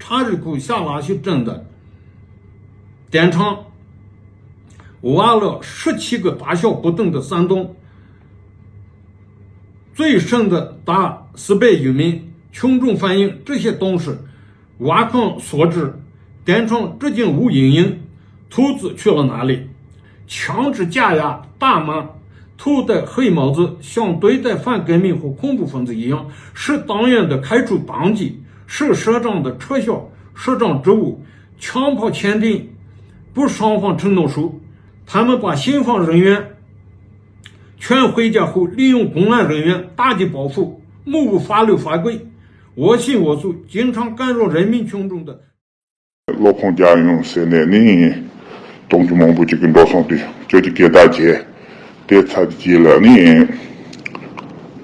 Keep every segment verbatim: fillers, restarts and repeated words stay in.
他日口下拉去真的。典昌，挖了十七个大小不等的山洞，最深的达四百余米。群众反映这些洞是挖空所致，典昌至今无音讯，兔子去了哪里？强制加压打骂，头戴黑帽子，像对待反革命和恐怖分子一样，是党员的开除党籍，是社长的撤销社长职务，强迫签订不双方承诺书。他们把信访人员劝回家后，利用公安人员打击报复，目无法律法规，我行我素，经常干扰人民群众的 བློ་ཁོང་རྒྱག་ཡོང་ཟེར་ནས་ནི། གཏོང་རྒྱུ་མང་པོ་ཅིག་གི་འགྲོ་སོང་དེ་ཁྱོད་ཀྱི་སྐད་བརྡ་བྱས། དེ་ཚར་རྗེས་ལ་ནི།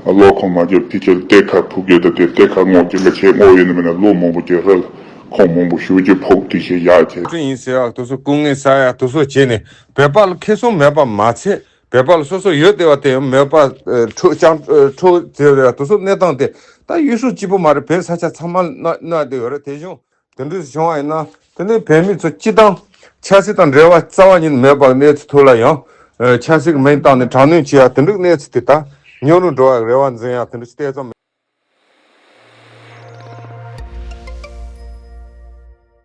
བློ་ཁོང་མ་རྒྱབ་དེ་ཁྱོད་གཏེར་ཁ་ཕུག་རྒྱུ་དང་དེ་གཏེར་ཁ་སྔོག་རྒྱུ་ལ་བྱེད་སྔོག་ཡོད་ནི་མིན་ན་ལོ་མང་པོ་ཅིག་ཧྲལ། ཁོང་མང་པོ་ཞུ་རྒྱུ་ཕོག་དེ་ཞེས་ཡག་བྱས། ཁྲིམས་ཡིན་ཟེར་ཡག་དེ་ཚོ་སྐུ་ངལ་ཟ་ཡག་དེ་ཚོ་བྱས་ནས་བོད་པ་ལ་ཁེ་བཟང་མེད་པ་མ་ཚད། བོད་པ་ལ་སོ་སོ་ཡོད་བདེ་བ་དེ་ཡང་མོས་པ་འཕྲོག་ཅང་འཕྲོག་ཟེར་བའི་དེ་ཚོ་གནས་སྟངས་དེ་ད་ཡུལ་སྲོལ་གཅིག་པོ་མ་རེད། བོད་ས་ཆ་ཚང་མ་ན་ན་བསྡད་ཡོད་རེད། དེ་བཞིན་དེ་འདྲ་བྱུང་བ་ཡིན་ན་དེ་ནས་བོད་མི་ཚོ་སྤྱི་བཏང་ཆབ་སྲིད་དང་འབྲེལ་བ་རྩ་བ་ཉིད་མེད་པ་གནས་ཚུལ་ཐོག་ལ་ཡང་ཆབ་སྲིད་ཀྱི་མིང་བཏགས་ནས་དྲག་གནོན་བྱེད་ཡ་དེ་འདྲ་གནས་ཚུལ་དེ་ད་ཉོ་རུ་འགྲོ་བ་རེ་བ་འཛིན་ཡ་དེ་འདྲ་ཞིག་བལྟས་ཙང་།